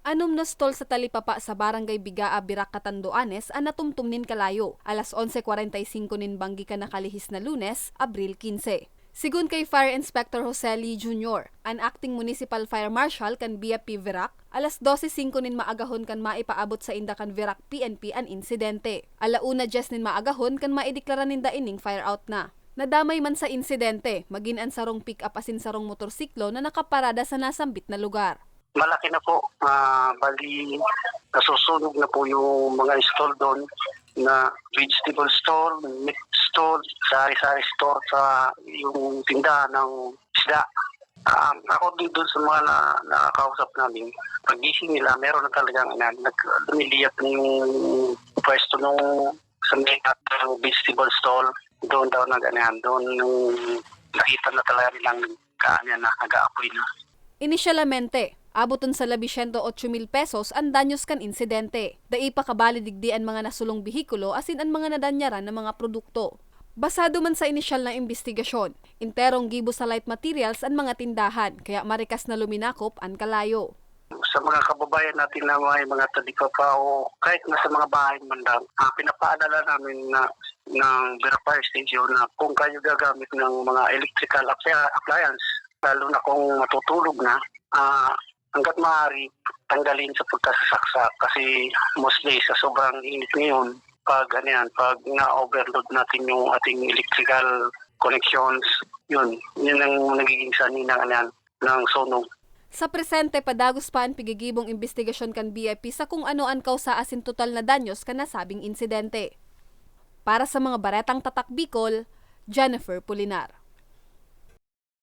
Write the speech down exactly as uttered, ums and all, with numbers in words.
Anom na stall sa talipapa sa Barangay Bigaa, Virac, Catanduanes an natumtom nin kalayo, alas onse kwarenta y singko nin banggi kan nakalihis na Lunes, Abril quince. Sigon kay Fire Inspector Jose Lee Junior, an Acting Municipal Fire Marshal kan B I P Virac, alas dose singko nin maagahon kan maipaabot sainda kan Virac P N P an insidente. Ala una dyes nin maagahon kan maideklara ninda ining fire out na. Nadamay man sa insidente, magin an sarong pick-up asin sarong motorsiklo na nakaparada sa nasambit na lugar. Malaki na po, ah, bali, nasusunog na po yung mga stall doon na vegetable store, meat store, sari-sari store sa yung tindahan ng isda. Ah, ako din doon sa mga na, nakakausap namin, pagising nila, meron na talagang, ano, nag-, lumiliyab yung pwesto nung sa may vegetable store. Doon daw nag-, ano yan, doon nakita na talaga nilang nag-, ano yan na, nag-aapoy na. Inisyalmente, aboton sa labi siyento otso mil pesos an danyos kan insidente. Dai pa kabali digdi an mga nasulong behikulo asin an mga nadanyaran na mga produkto. Basado man sa inisyal na imbestigasyon, enterong gibo sa light materials an mga tindahan, kaya marikas na luminakop an kalayo. Sa mga kababayan natin na may mga talipapa o kahit na sa mga bahay man lang, ah, pinapaalala namin na ng Vera Fire Station na kung kayo gagamit ng mga electrical appli-, appliance, lalo na kung matutulog na, ah, hangga't maaari, tanggalin sa pagkasasaksak kasi mostly sa sobrang init ngayon, pag, ano yan, pag na-overload natin yung ating electrical connections, yun, yun ang nagiging sanhi ng, ano yan, ng sunog. Sa presente, padagos pa an pigigibong imbestigasyon kan B I P sa kung ano an kausa asin total na danyos kan nasabing insidente. Para sa mga Baretang Tatak Bicol, Jennifer Pulinar.